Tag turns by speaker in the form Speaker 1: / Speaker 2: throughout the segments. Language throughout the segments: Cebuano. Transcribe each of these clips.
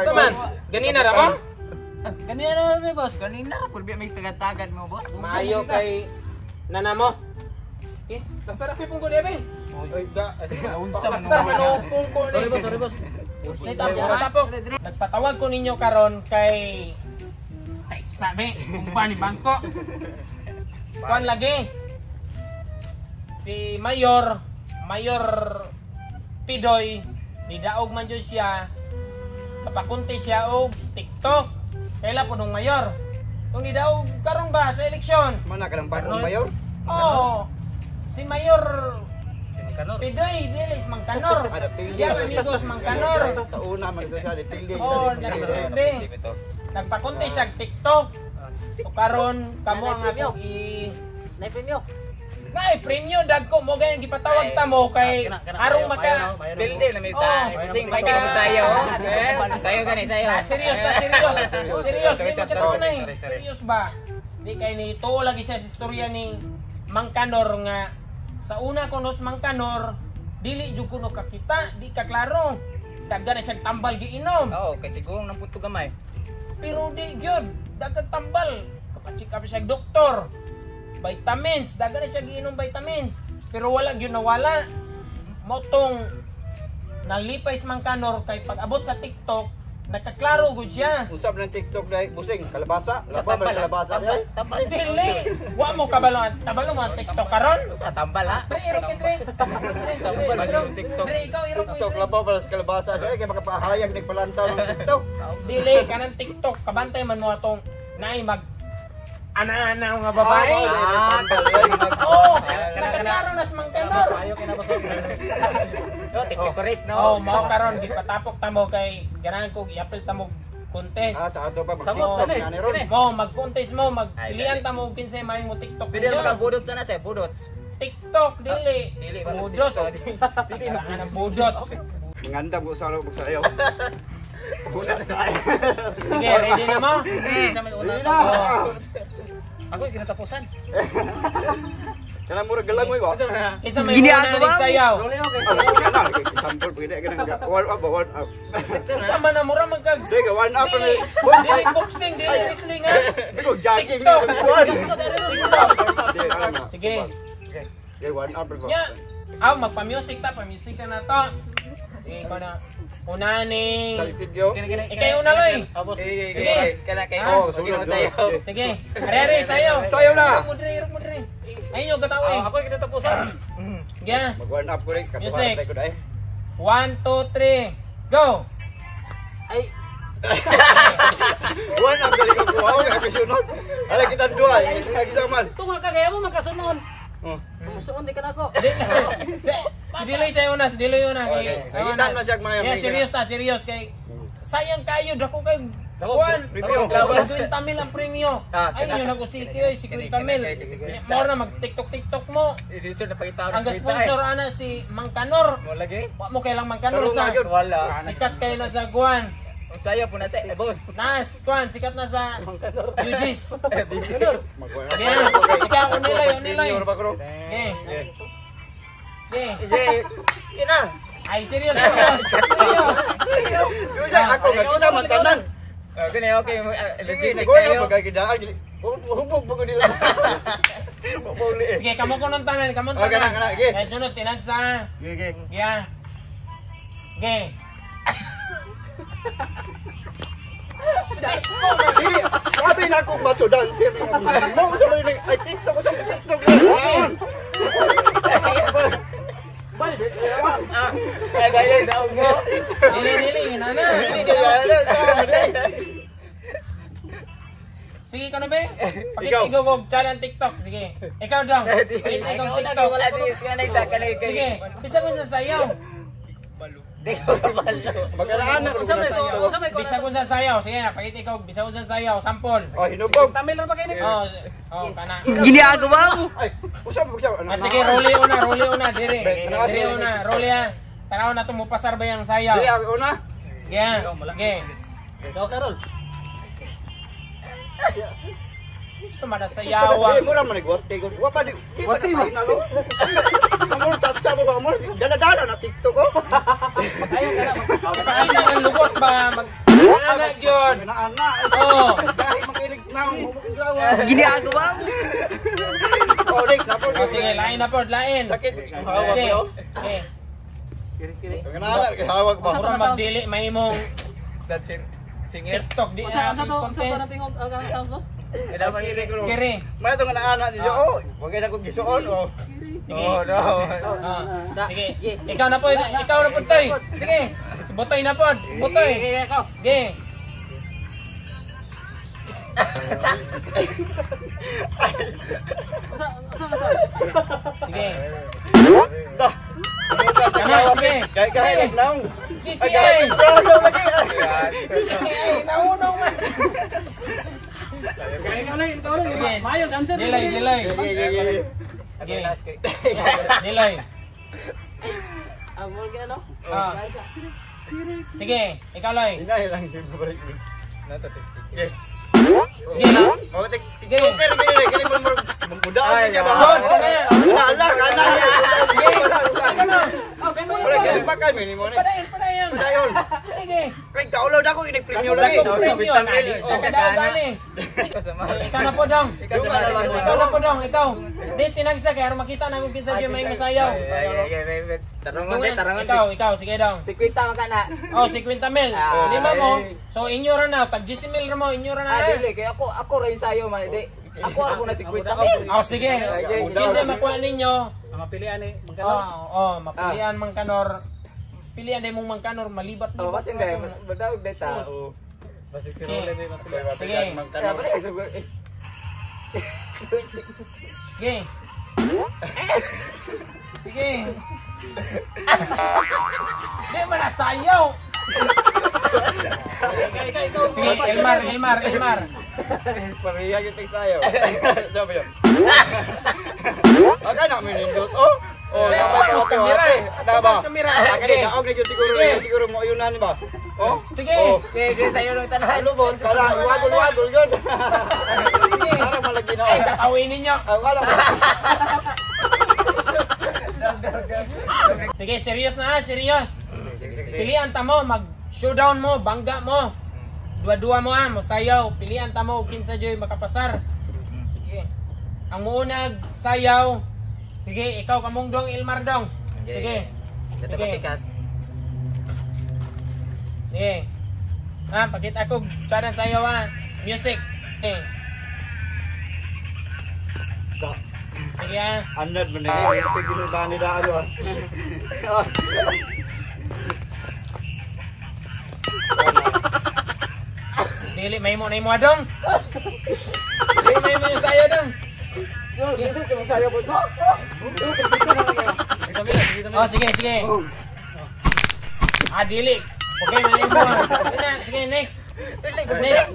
Speaker 1: Saman, ganina ra mo?
Speaker 2: Ganina na ni boss.
Speaker 3: Ganina, pulbi may tagad-tagad mo, boss.
Speaker 1: Maayo kay nana mo. Okay, basta ra pong ko dibe. Oy, ga. Basta manuupong ko ni.
Speaker 2: Sorry boss, sorry boss.
Speaker 1: Tapok, tapok. Nagpatawag ko ninyo karon kay sabi, kumpa ni bangko. Kuan lagi. Si Mayor, Mayor Pidoy, nidaog man jud siya. Kapakunti siya og TikTok. Kaila po nung mayor. Kung nidaog karon ba sa eleksyon?
Speaker 4: Mana ka lang bagong mayor?
Speaker 1: Oo. Si Mayor Pidoy, dili is Mangkanor. Yang amigos Mangkanor.
Speaker 4: Kauna man ito siya, pildi.
Speaker 1: Oo, nagpildi. Nagpakunti siya TikTok. So karon kamo ang akong i
Speaker 2: Naipimyo.
Speaker 1: Naay premyo dagko mo gayong gipatawag ta mo kay arong maka
Speaker 3: Pildi na may ta. Sing may ka sayo. Sayo gani sayo.
Speaker 1: Ah, serious na serious. Serious di makatuon na eh. Serious ba? Di kay ni tuo lagi siya sa istorya ni Mangkanor nga sa una kunos Mangkanor dili jud kuno kakita, di ka klaro. Daghan na siyang tambal giinom.
Speaker 3: Oo, kay tigong nang puto gamay.
Speaker 1: Pero di gyud, daghan tambal. Kapacheck up siya doktor. Vitamins, daghan na siya giinom vitamins. Pero wala gyud nawala. Motong nalipay si Mangkanor kay pag abot sa TikTok, nakaklaro gud siya.
Speaker 4: Usap ng TikTok dahil busing, kalabasa, laba man kalabasa dahil.
Speaker 3: Tambal.
Speaker 1: Dili, wa mo kabalo, tabalo mo ang TikTok karon.
Speaker 3: Sa tambal ha.
Speaker 1: Pre, iro kay pre.
Speaker 3: Tambal yung TikTok.
Speaker 1: Pre, ikaw iro ko.
Speaker 4: TikTok laba pala sa kalabasa dahil kay makapahayag nagpalantaw ng TikTok.
Speaker 1: Dili kanang TikTok kabantay man mo atong naay mag ana-ana nga babae.
Speaker 3: Ah,
Speaker 1: Oo, nakaklaro na si Mangkanor.
Speaker 2: Ayo kay na boss.
Speaker 3: Yo, TikTok race no.
Speaker 1: Oh, mao karon gipatapok ta mo kay ganahan ko i-apply ta mo contest.
Speaker 4: Ah, sa ato pa
Speaker 2: Samot
Speaker 4: mag-TikTok
Speaker 2: na eh.
Speaker 4: nga ni ron.
Speaker 1: Mo mag-contest mo, magpilian ta mo kinsay may mo TikTok.
Speaker 3: Pwede
Speaker 1: ninyo.
Speaker 3: na kabudot sana sa budot.
Speaker 1: TikTok dili.
Speaker 3: Dili, wala
Speaker 1: Budot.
Speaker 3: TikTok.
Speaker 1: Dili na budot.
Speaker 4: Mangandam ko sa loob sa iyo. Una na.
Speaker 1: Sige, ready na mo?
Speaker 2: Sa may una.
Speaker 4: Ready na.
Speaker 2: Ako yung kinatapusan.
Speaker 4: Kana mura galangoy ba?
Speaker 1: Kinsa may una nagsayaw?
Speaker 4: Kana sample pwede kana nga. Warm up, warm up.
Speaker 1: Kinsa man na mura magkag
Speaker 4: Dili warm up.
Speaker 1: Dili, dili boxing, dili wrestling ha.
Speaker 4: Bigo jogging.
Speaker 1: TikTok.
Speaker 4: TikTok.
Speaker 1: Sige.
Speaker 4: Okay, warm up.
Speaker 1: Nya, aw magpa-music ta, pa-music ka na to. Sige ko na. Una ni.
Speaker 4: Sa video.
Speaker 1: Ikay una loy.
Speaker 2: Ah, boss.
Speaker 1: Sige.
Speaker 3: Kana kay
Speaker 1: Ah,
Speaker 4: Oh, sunod
Speaker 3: sayo.
Speaker 1: Sige. Are sayo.
Speaker 4: Sayo na.
Speaker 1: Irok mo dre, irok mo dre. Ayun yung katawa eh.
Speaker 2: Ako yung kinatapusan.
Speaker 1: Sige.
Speaker 4: Mag-warm up ko rin.
Speaker 1: Music.
Speaker 4: Katuwa ko dai.
Speaker 1: 1, 2, 3, go!
Speaker 2: Ay,
Speaker 4: Warm up gali ko. Wow, kay kasunod. Ala kita dua, nagsaman.
Speaker 2: tunga ka kaya mo magkasunod.
Speaker 4: Oh.
Speaker 2: Kumusuon di ka na ako.
Speaker 1: Dili sayo na, dili una kay.
Speaker 4: Okay. Nagitan na siya mga
Speaker 1: Yeah, serious ta, serious kay. Sayang kayo, dako kay Juan,
Speaker 4: Premyo.
Speaker 1: 50 mil ang premyo.
Speaker 3: Ah,
Speaker 1: Ay, yun ako si Kyo, 50 mil. More na mag-TikTok TikTok mo.
Speaker 3: Edison na pagitaw
Speaker 1: Ang sponsor ana si Mangkanor.
Speaker 3: Mo lagi.
Speaker 1: Wa mo kailang Mangkanor
Speaker 4: Tarong
Speaker 1: sa
Speaker 4: na yun.
Speaker 3: Wala.
Speaker 1: sikat kayo na sa Guan.
Speaker 3: Ang sayo po na sa eh, boss.
Speaker 1: Nas, Guan, sikat na sa UGs.
Speaker 4: Mag-warm up.
Speaker 1: Yeah. Ikaw, unilay, unilay.
Speaker 4: Premyo ra ba ko?
Speaker 1: Okay. Okay.
Speaker 3: Sige. Ina.
Speaker 1: Ay, serious, serious. Serious.
Speaker 4: Yung sa ako nga kita man tanan.
Speaker 3: Okay, okay.
Speaker 4: Sige,
Speaker 3: Legit
Speaker 4: nag-warm
Speaker 3: kayo.
Speaker 4: up pagkakidaan. Hubog pa ko nila. Pauli eh.
Speaker 1: Sige, kamo ko nung tanan, kamo
Speaker 4: Oh, kana,
Speaker 1: tanan.
Speaker 4: kana, sige.
Speaker 1: Kaya sunod, tinansa.
Speaker 4: Sige.
Speaker 1: Yeah. Okay. Sa disco man.
Speaker 4: Dili, sabi na ako macho dancer. Mo sa rin ay TikTok ko sa TikTok.
Speaker 3: Ah, ay gaya daw mo.
Speaker 1: Dili, dili, yun na na.
Speaker 3: Dili sila na.
Speaker 1: Sige, ikaw na be.
Speaker 4: Ikaw.
Speaker 1: Pakita ikaw og channel TikTok. Sige. Ikaw daw. Pakita ikaw TikTok.
Speaker 3: Wala di kana isa kana kay.
Speaker 1: Sige. Bisa ko sa sayaw.
Speaker 3: Di ko kabalo.
Speaker 4: Magkalaan na.
Speaker 2: Unsa may so, unsa may
Speaker 1: Bisa ko sa sayaw. Sige na, pakita ikaw bisa ko sa sayaw. Sample.
Speaker 4: Oh, hinubog.
Speaker 2: Tamil ra ba kayo ni?
Speaker 1: Oh, oh, kana.
Speaker 4: Ay, usap usap. Ano?
Speaker 1: Ah, sige, role una, role una, dire.
Speaker 4: Ano?
Speaker 1: Dire una, role ha. Tanaw na to mo pasar ba yung sayaw.
Speaker 4: Sige, ako una.
Speaker 1: Yeah. Sige.
Speaker 2: Ikaw Karol.
Speaker 1: Sumada sayaw.
Speaker 4: Eh, mura man nagwate ko. Wa pa di. Di pa na lo. Amor tatsa mo ba amor? Dala-dala na TikTok ko.
Speaker 1: ba mag ana gyud.
Speaker 4: Ana.
Speaker 1: Oh.
Speaker 4: Dahil makilig na mo.
Speaker 3: Gini ako ba?
Speaker 4: Oh, next na po.
Speaker 1: Oh, sige, lain na pod, lain.
Speaker 4: Sakit. Hawak
Speaker 1: Okay.
Speaker 4: yo.
Speaker 1: Okay.
Speaker 4: Kanala kay hawak ba.
Speaker 1: Mura magdili mahimong
Speaker 4: That's it. Singer.
Speaker 1: TikTok di
Speaker 2: Usa
Speaker 1: na
Speaker 2: usa to usa to
Speaker 1: contest.
Speaker 2: na tingog ang sound boss.
Speaker 1: Skere.
Speaker 4: May itong anak niyo. Oh, wag na ko gisuon oh.
Speaker 1: Sige.
Speaker 4: Oh, no.
Speaker 1: Ah, sige. Ikaw na po, ikaw na po, Toy. Sige. Si Butoy na po. Butoy.
Speaker 2: Sige, ako.
Speaker 1: Sige.
Speaker 2: Usa usa usa.
Speaker 1: Sige.
Speaker 4: Da.
Speaker 1: Kana, sige.
Speaker 4: Kay kay
Speaker 1: Sige.
Speaker 4: naong.
Speaker 1: Kiki
Speaker 4: Ay,
Speaker 1: ay.
Speaker 4: braso lagi.
Speaker 1: Kiki ay, nahunong man.
Speaker 2: Ikaw lang, ikaw lang.
Speaker 1: Sige.
Speaker 2: Mayo dancer.
Speaker 1: Dilay, dilay.
Speaker 4: Sige,
Speaker 1: Sige. Dilay.
Speaker 2: Ah, mo gyud ano?
Speaker 1: Ah. Sige, ikaw Loy.
Speaker 4: Hinay lang siya balik. Sige.
Speaker 1: Sige.
Speaker 4: Oh, tik
Speaker 1: Sige.
Speaker 4: tiktoker gini gini mo mudaan siya ba?
Speaker 1: Doon, kana.
Speaker 4: Ala, kana.
Speaker 1: Sige. Ikaw na. Okay mo
Speaker 4: Wala
Speaker 1: ito.
Speaker 4: kay pakan minimo ni.
Speaker 1: Padayon, padayon.
Speaker 4: Padayon.
Speaker 1: Sige.
Speaker 4: Kay kaulo na ko ini premyo lagi.
Speaker 1: Dako premyo. Sa dagali. Ikaw na po dong. Ikaw na po dong, ikaw. Di tinagsa kay aron makita na kung kinsa jud may masayaw.
Speaker 3: Tarangon,
Speaker 1: Ikaw, ikaw, sige dong.
Speaker 3: Si Quinta makana.
Speaker 1: Oh, 50 mil.
Speaker 3: Ah.
Speaker 1: Lima mo. So inyo ra na, tag 10 mil ra mo, inyo ra na.
Speaker 3: Ah, dili kay ako ako ra yung sayo man di. Ako ako na si Quinta mil.
Speaker 1: Oh, sige. Kinsa makuha ninyo?
Speaker 2: Ang mapilian ni magkano?
Speaker 1: Oh, oh, mapilian mang kanor. Pilian day mong mangkanor malibat-libat.
Speaker 3: Oh, kasi hindi mas madawag day tao.
Speaker 2: Basig si Rolly may mapilian.
Speaker 1: Sige.
Speaker 3: Kaya ba kay siguro
Speaker 1: Sige. Sige. Di man na sayaw.
Speaker 2: Ikaw, ikaw, ikaw.
Speaker 1: Sige, Elmar, Elmar, Elmar.
Speaker 4: Pareha gyud tag sayo. Sabi yun. Aga na minindot oh. Oh,
Speaker 1: Let's
Speaker 4: okay,
Speaker 1: focus kamera.
Speaker 4: okay. Tama.
Speaker 1: Focus kamera.
Speaker 4: Aga
Speaker 1: Sige.
Speaker 4: di daog na gyud siguro
Speaker 1: Sige.
Speaker 4: na siguro mo ayunan ba. Oh.
Speaker 1: Sige.
Speaker 4: Oh.
Speaker 3: Sige, sige sayo lang tanan.
Speaker 4: Lubot kala wagol wagol gyud.
Speaker 1: Sige.
Speaker 4: Para malagi na.
Speaker 1: Ay, kakawin ninyo.
Speaker 4: Ay, wala.
Speaker 1: Sige, serious na ha, serious. Pilian ta mo, mag showdown mo, bangga mo. Dua-dua mo ha, mosayaw. Pilian ta mo kinsa joy makapasar. Sige. Ang muunag sayaw. Sige, ikaw kamong dong Ilmar dong. Sige. Sige. Sige. Ha, pakita ko tsada sayaw ha. Music. Sige. Sige ha.
Speaker 4: Anad man ni. Pigil ni da ano.
Speaker 1: Dili may mo na imo adong. Dili may mo yung sayaw dong. Oh, sige, sige. Ah, dili. Okay, may mo. Sige, next. Next.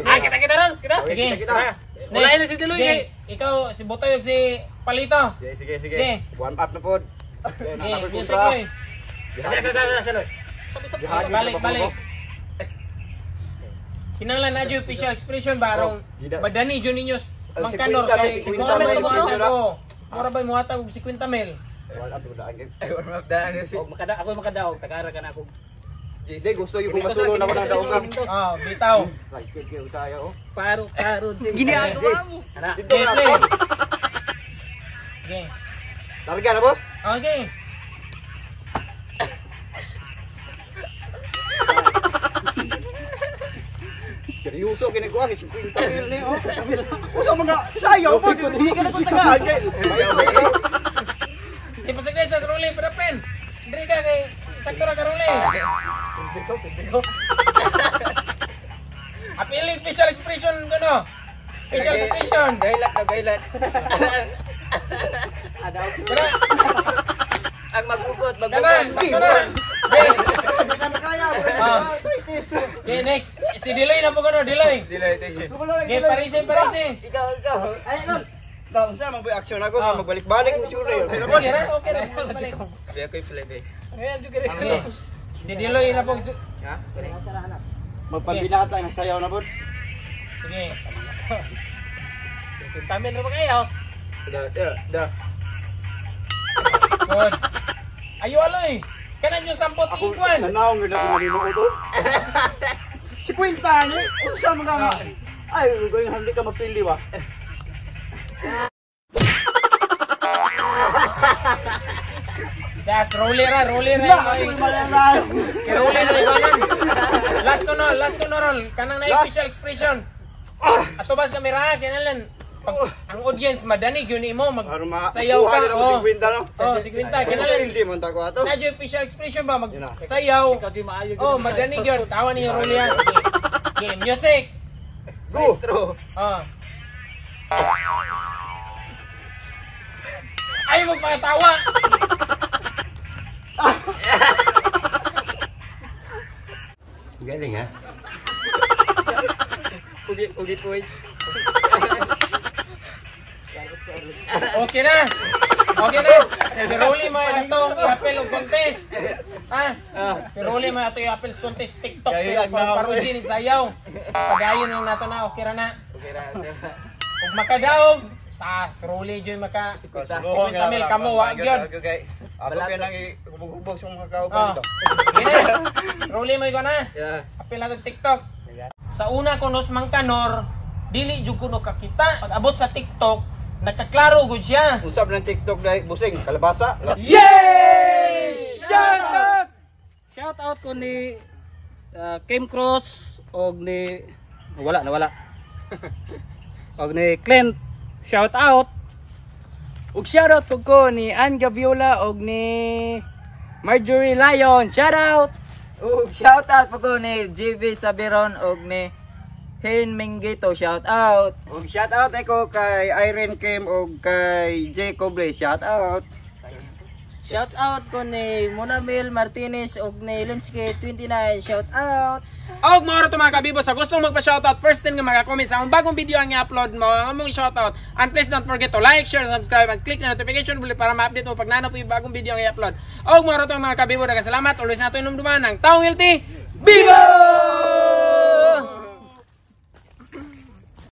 Speaker 2: Ah, kita kita ron, kita.
Speaker 1: Sige.
Speaker 2: Wala na si Diloy.
Speaker 1: Sige, ikaw si Butoy ug si Palito.
Speaker 4: Sige, sige,
Speaker 1: Sige.
Speaker 4: sige. Warm up na pod.
Speaker 1: Sige, music oy.
Speaker 2: Sa sa sa sa.
Speaker 1: Balik, balik. Kinahanglan na jud facial expression ba arong badani jud ninyo mangkanor kay mura bay muhatag o. Mura bay muhatag og 50 mil.
Speaker 4: Warm up daan.
Speaker 3: Warm up daan.
Speaker 2: Og makada ako makadaog, tagara ka na ako.
Speaker 4: Hindi, gusto yung masulo na ko ng daog.
Speaker 1: Ah, bitaw.
Speaker 4: Like, kayo saya oh.
Speaker 2: Paro paro. Gini
Speaker 4: ako.
Speaker 2: Ana.
Speaker 4: Dito
Speaker 1: Sige,
Speaker 4: na
Speaker 1: play.
Speaker 4: po.
Speaker 1: Sige.
Speaker 4: Targa na, boss?
Speaker 1: Okay.
Speaker 4: Seryoso, ginagawa kay 50 mil ni oh. Usa mo na, sayaw mo. Hindi ka na kung tagaan.
Speaker 1: Di pasagday sa ruli para friend. Diri ka kay sakto ra ka ruli. Appealing facial expression gano. Facial expression.
Speaker 3: Gailat na gailat.
Speaker 1: Kana,
Speaker 3: Ang magugot,
Speaker 1: kana,
Speaker 3: magugot.
Speaker 1: sakto na. Okay.
Speaker 4: Hindi na makaya.
Speaker 1: Ah. Okay, next. Si Diloy na po gano, Diloy.
Speaker 3: Diloy, thank you.
Speaker 1: Okay, parisi, parisi.
Speaker 3: Ikaw, ikaw.
Speaker 4: Ay, lol. Taon sa mag action ako,
Speaker 1: Ah.
Speaker 4: magbalik-balik mo siguro yun.
Speaker 1: Sige ra, okay ra. Balik.
Speaker 3: Di ako i-play eh.
Speaker 1: Okay. Si Diloy na po.
Speaker 3: Ha?
Speaker 4: Magpambinata ng sayaw na po.
Speaker 1: Sige.
Speaker 2: 50 mil ra ba kayo?
Speaker 3: Da, da, da.
Speaker 1: Good. Ayo aloy. Kanan yung sampot
Speaker 4: Ako,
Speaker 1: iguan.
Speaker 4: nanaong yun ako nalinuod, oh. 50 ni, unsa man ka nga. Ay, going hindi ka mapili ba?
Speaker 1: Das, roller ra, roller ra. Si roller ra iguanan. Last ko no roll. Kanang na facial expression. Ato bas kamera kinalan. Pag ang audience madanig yun imo mag sayaw ka.
Speaker 4: Oh.
Speaker 1: Oh,
Speaker 4: 50 no.
Speaker 1: oh 50 kinalan.
Speaker 4: Hindi man ta ko ato.
Speaker 1: Na yung facial expression ba mag sayaw.
Speaker 2: Ikaw di maayo.
Speaker 1: Oh, madanig yun. Tawa ni Rolly ha. Sige. Game music.
Speaker 4: Go.
Speaker 1: Oh. Ay, magpatawa.
Speaker 3: Galing ha. Ugi ugi po.
Speaker 1: Okay na. Okay na. Si Rolly mo atong i-appel og contest. Ha? Si Rolly mo atong i-appel sa contest TikTok
Speaker 4: Kaya
Speaker 1: pero
Speaker 4: ang
Speaker 1: parody ni sayaw. Pagayon lang nato na okay ra na.
Speaker 3: Okay ra.
Speaker 1: Ug makadaog sa si Rolly joy maka 50 mil kamo wa gyud.
Speaker 4: Okay. Ako kay nang hubog-hubog sa mga kauban
Speaker 1: Oh.
Speaker 4: dito.
Speaker 1: Gini. Rolly mo ikaw na.
Speaker 3: Yeah.
Speaker 1: Apil na tong TikTok. Sa una ko nos mangkanor, dili jud kuno kakita. Pag abot sa TikTok, nakaklaro gud siya.
Speaker 4: Usab ng TikTok dai busing kalabasa.
Speaker 1: Yay! Shout out!
Speaker 2: Shout out ko ni Kim Cross og ni wala nawala. Og ni Clint. Shout out.
Speaker 3: Ug shoutout pud ko ni Ann Gabiola og ni Marjorie Lyon. Shoutout.
Speaker 5: Ug shout out po ko ni GB Sabiron ug ni Hein Mingito, shout out.
Speaker 4: Ug shout out ako kay Irene Kim ug kay J Coble, shout out.
Speaker 5: Shout out ko ni Monamil Martinez ug ni Linsky 29, shout out.
Speaker 1: Og mao ra to mga kabibo sa gustong magpa-shoutout, first thing nga maka-comment sa akong bagong video ang i-upload mo ang among shoutout. And please don't forget to like, share, subscribe and click na notification bell para ma-update mo pag nano po yung bagong video ang i-upload. Og mao ra to mga kabibo, daghang salamat. Always nato inumduman ang taong healthy. Bibo!